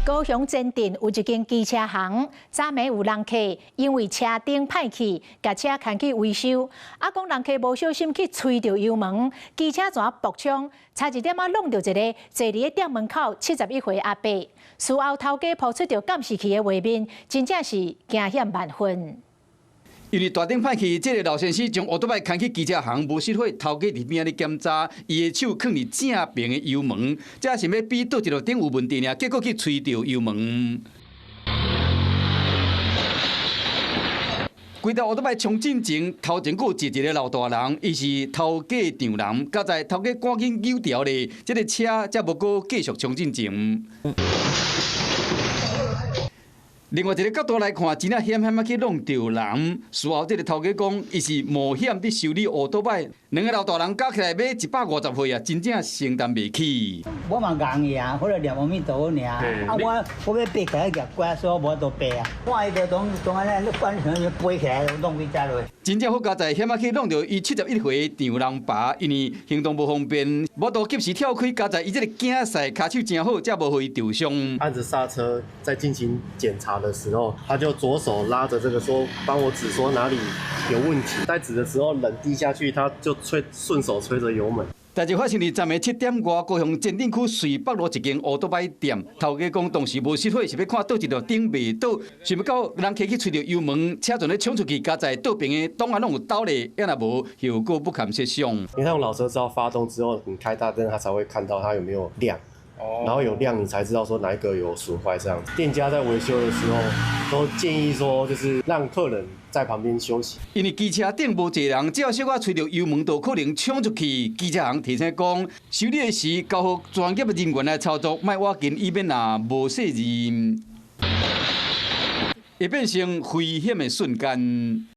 高雄前鎮有一間機車行，昨暝有人客因為車燈歹去，共車牽去維修，啊講人客無小心去催著油門，機車怎爆衝，差一點仔挵著一个坐佇咧店門口71歲阿伯。事後頭家曝出著監視器的畫面，真正是驚險萬分。因為大燈歹去，這个老先生將歐多擺牽去機車行，無熄火，頭家佇邊仔咧檢查，伊的手囥佇正爿的油門，這想欲比佗一路燈有問題爾，結果去催著油門。規台歐多擺衝進前，頭前閣有坐一个老大人，伊是頭家丈人，佳哉頭家趕緊扭調咧，這个車才無閣繼續衝進前。另外一个角度來看，真正險險仔去挵著人。事後這个頭家講，伊是冒險佇修理烏多擺，兩个老大人加起來欲150歲啊，真正承擔袂起。我嘛戇去啊，彼個念阿彌陀佛爾。啊，我欲爬起來舉拐，所以我無法度爬啊。看伊就當當按呢，你關上就飛起來，弄去遮落。真正好佳哉，險仔去挵著伊71歲丈人爸，因為行動無方便，無法度及時跳開，佳哉伊這个囝婿跤手誠好，才無予伊著傷。按著剎車在進行檢查的時候，他就左手拉着這個說，幫我指說哪裡有問題。在指的時候，冷低下去，他就吹順手催著油門。代誌發生佇昨暝7點外，高雄前鎮區瑞北路一間烏多擺店，頭家講當時無熄火，是欲看佗一路燈袂倒，想欲到人客去催著油門，車全咧衝出去，佳哉倒爿的擋仔攏有倒咧，抑若無後果不堪設想。因為那種老車是要發動之後，你開大燈，它才會看到它有沒有亮，然後有亮你才知道說哪一個有損壞這樣子。店家在維修的時候都建議說，就是讓客人在旁邊休息。因為機車頂無坐人，只要小可催著油門，就可能衝出去。機車行提醒講，修理的時交予專業的人員來操作，莫挖緊，以免若無細意，會變成危險的瞬間。